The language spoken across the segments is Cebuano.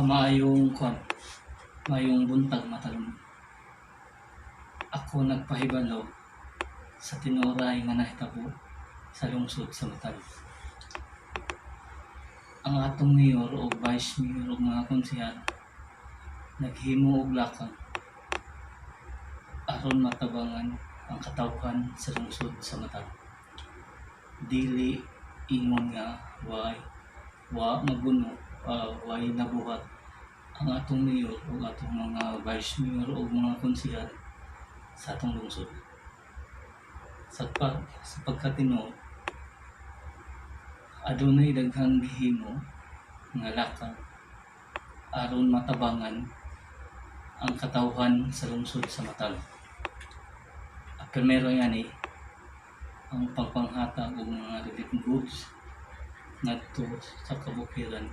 Maayong kuan, maayong buntag, Matalom. Ako nagpahibalo sa tinuoray nga nahitabo sa lungsod sa Matalom. Ang atong mayor o vice mayor ug mga konsehal naghimo og lakang aron matabangan ang katawhan sa lungsod sa Matalom. Dili ingon nga way wa maguno, way nabuhat ang atong mayor ug atong mga vice mayor ug mga konsehal sa atong lungsod. Sa pagkatinuod, adunay daghang gihimo nga lakang aron matabangan ang katawhan sa lungsod sa Matalom. Primero yani ang pagpanghatag og mga relief goods ngadto sa kabukiran.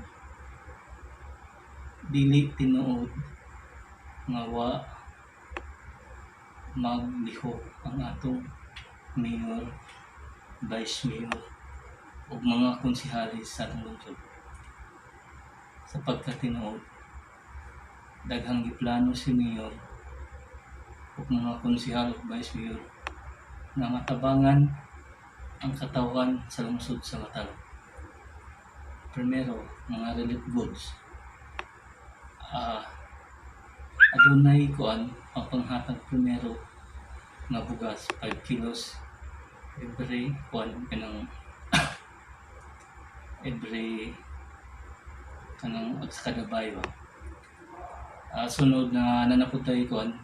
Dili tinuod nga wa maglihok ang atong mayor, vice mayor ug mga konsehales sa atong lungsod. Sa pagkatinuod, daghang giplano si mayor ug mga konsehal ug vice mayor nga matabangan ang katawhan sa lungsod sa Matalom. Primero, mga relief goods. Adunay kuan ang panghatag primero nga bugas, 5 kilos every kuan, kanang every kanang sa kada bay ba. Sunod na nanapud tay kuan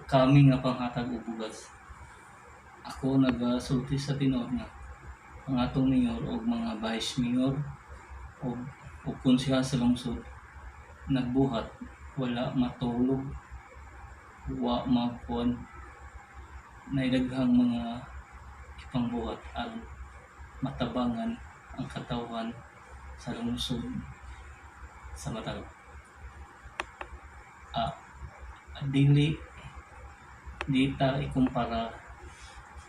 kami nga panghatag og bugas. Ako nagasulti sa tinuod nga ang atong mayor og mga vice mayor og konsehal sa lungsod nagbuhat, wala matulog, wa magkuan, nay daghang mga ipangbuhat aron matabangan ang katawhan sa lungsod sa Matalom. Dili di ta ikumpara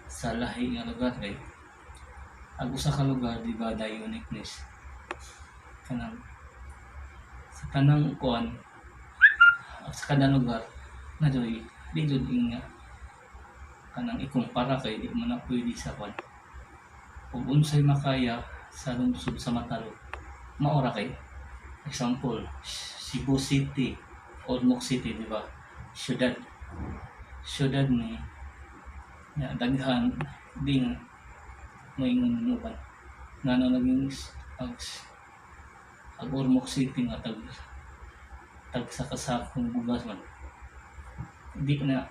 sa lahi nga lugar kay ang usa ka lugar, di ba, day uniqueness kanang sa tanang kuan sa kada lugar na doy. Di jud nga kanang ikumpara kay di man na pwede sa kuan. Ug unsay makaya sa lungsod sa Matalom, mao ra. Kay example, Cebu City, Ormoc City, di ba, syudad syudad ni ya, daghan ding moingon mo uban ngano naging ag Ormoc City nga tag tag sa kasakong bugas man. Di na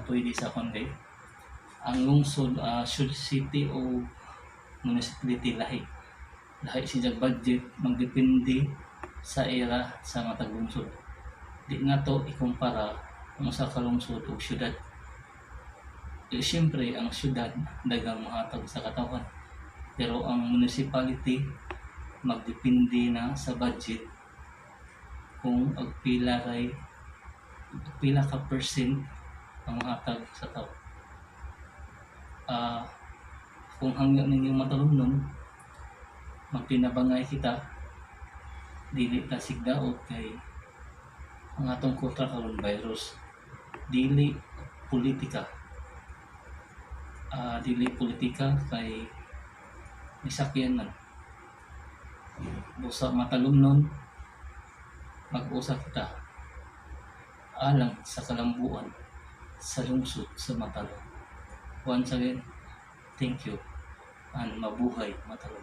pwede sa kuan kay ang lungsod, should city o municipality, lahi lahi siya budget, magdepende sa era sa matag lungsod. Di nato ikumpara ang usa ka lungsod ug syudad. Eh, siyempre ang syudad daghang mohatag sa katawhan, pero ang municipality magdepende na sa budget kung og pila ray pila ka percent ang mohatag sa tao. Kung hangyo ninyo matalomnon, magtinabangay kita, dili ta sigdaot kay ang atong kontra karon virus, dili politika. Dili politika kay misakyan man. Busa matalomnon, mag-usa kita alang sa kalambuan sa lungsod sa Matalom. Once again, thank you and mabuhay Matalom.